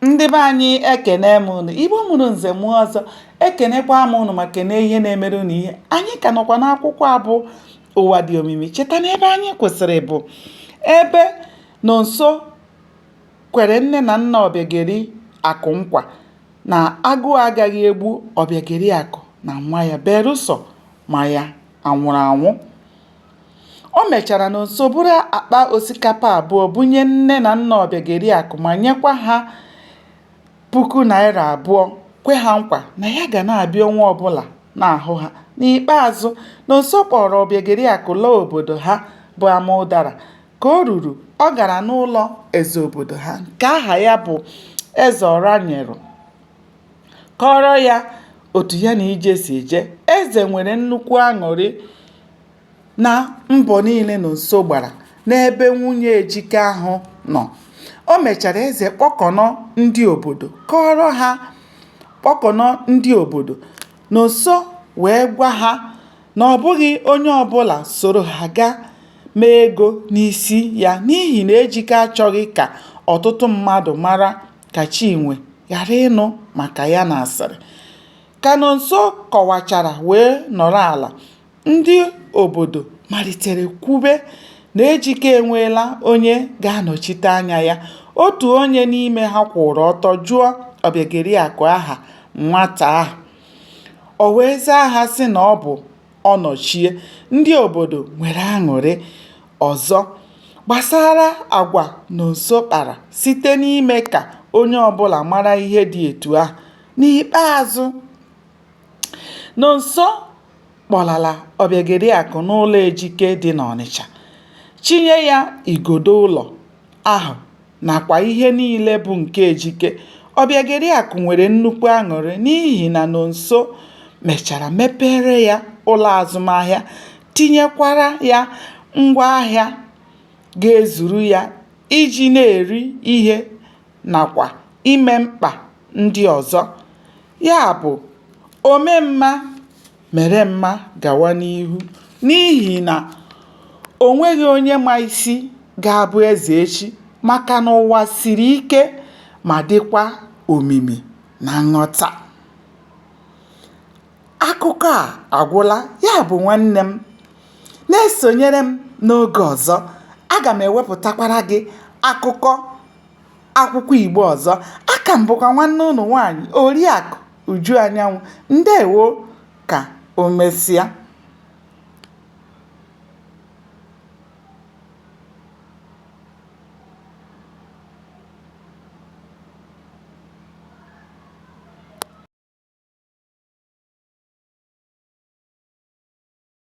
Ndị be anyị ekene m unu. Igbo mụrụ nze mụọ ọzọ, ekenekwa m unu ma kene ihe na-emere unu ihe. Anyị ka nọkwa n'akwụkwọ a bụ Ụwa Dị Omimi. Cheta na ebe anyị kwụsịrị bụ ebe Nonso kwere nne na nna Ọbịageli Akụ nkwa na agụụ agaghị egbu Ọbịageli Akụ na nwa ya belụsọ ma ya anwụrụ anwụ. O mechara Nonso buru akpa osikapa abụọ bunye nne na nna Ọbịageliakụ ma nyekwa ha ₦2,000 kwe ha nkwa na ya ga na-abịa ọnwa ọbụla na-ahụ ha. N'ikpeazụ, Nonso kpọọrọ Ọbịageliakụ laa obodo ha bụ Amaụdara. Ka o ruru, ọ gara n'ụlọ eze obodo ha nke aha ya bụ Eze Ọranyeru kọọrọ ya otu ya na ije si eje. Eze nwere nnukwu aṅụrị na mbọ niile Nonso gbara n'ebe nwunye Ejike ahụ nọ. O mechara eze kpọkọnọ ndị obodo kọọrọ ha kpọkọnọ ndị obodo. Nonso wee gwa ha na ọ bụghị onye ọbụla soro ha gaa mee ego n'isi ya n'ihi na Ejike achọghị ka ọtụtụ mmadụ mara ka Chinwe ghara ịnụ maka ya n'asịrị. Ka Nonso kọwachara wee nọrọ ala, Ndị obodo malitere kwube na Ejike enweela onye ga-anọchite anya ya. Otu onye n'ime ha kwụụrụ ọtọ jụọ Ọbịageliakụ aha nwata ahụ. O wee zaa ha sị na ọ bụ Ọnọchie. Ndị obodo nwere aṅụrị ọzọ gbasara agwa Nonso kpara site n'ime ka onye ọbụla mara ihe dị etu ahụ. N'ikpeazụ, Nonso kpọlara Ọbịageliakụ n'ụlọ Ejike dị n'Ọnịcha, chinye ya igodo ụlọ ahụ nakwa ihe niile bụ nke Ejike. Ọbịageliakụ nwere nnukwu aṅụrị n'ihi na Nonso mechara mepeere ya ụlọ azụmahịa tinyekwara ya ngwa ahịa ga-ezuru ya iji na-eri ihe nakwa ime mkpa ndị ọzọ. Ya bụ, ome mma mere mma gawa n'ihu n'ihi na o nweghị onye ma isi ga-abụ eze echi maka na ụwa siri ike ma dịkwa omimi na nghọta. Akụkọ a agwụla, ya bụ nwanne m, na-esonyere m n'oge ọzọ, aga m ewepụtakwara gị akụkọ akwụkwọ Igbo ọzọ. Aka m bụkwa nwanne unu nwaanyị, Oriakụ Uju Anyanwụ. Ndewo, ka o mesịa.